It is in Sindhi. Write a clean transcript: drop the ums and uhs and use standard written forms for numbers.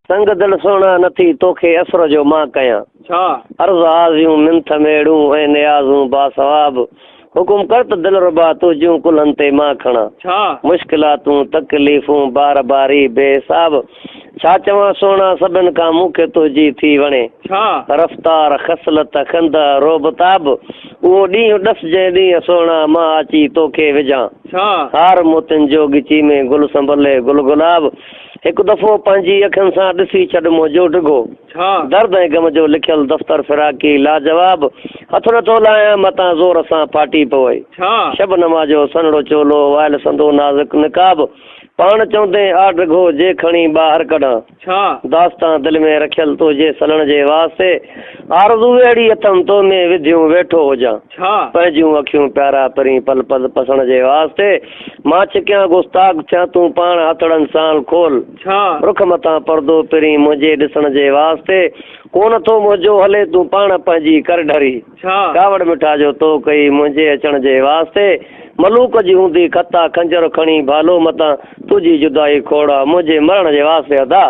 سنگ دل سهڻا نه ٿي توکي اثر جو مان ڪيان. ڇا؟ عرض آزيون منٿ ميڙون ۽ نيازون باثواب حڪم ڪر ته دلربا تنهنجون ڪلهن تي مان کڻان. ڇا؟ مشڪلاتون تڪليفون بار باري بي حساب ڇا چوان سهڻا سڀن کان مون کي تنهنجي ٿي وڻي. ڇا؟ رفتار خصلت خنده رعب تاب اهو ڏينهن ڏس جنهن ڏينهن سهڻا مان اچي توکي وجهان. ڇا؟ هار موتين جو ڳچي ۾ گل سنبلي گل گلاب. هڪ دفعو پنهنجي اکين سان ڏسي ڇڏ منهنجو ڊگهو ڇا؟ درد ۽ غم جو لکيل دفتر فراقي لاجواب هٿ نٿو لاهيان متان زور سان ڦاٽي پوئي ڇا؟ شبنما جو سنهڙو چولو وائل سندو نازڪ نقاب پاڻ چوندين آ ڊگهو جي کڻي ٻاهر ڪڍان ڇا؟ داستان دل ۾ رکيل تنهنجي سلڻ جي واسطي آرزو اهڙي اٿم تو ۾ وڌيون ويٺو هجان. ڇا؟ پنهنجون اکيون پيارا پرين پل پل پسڻ جي واسطي مان ڇڪيان گستاخ ٿيان تون پاڻ هٿڙن سان کول. ڇا؟ رک متان پردو پرين منهنجي ڏسڻ جي واسطي ڪونه ٿو منهنجو هلي تون پاڻ پنهنجي ڪر ڍري. ڇا؟ ڪاوڙ مٺا جو تو ڪئي منهنجي اچڻ جي واسطي ملوڪ جي هوندي خطا خنجر کڻي ڀالو متان تنهنجي جدائي کوڙا منهنجي مرڻ جي واسطي ادا.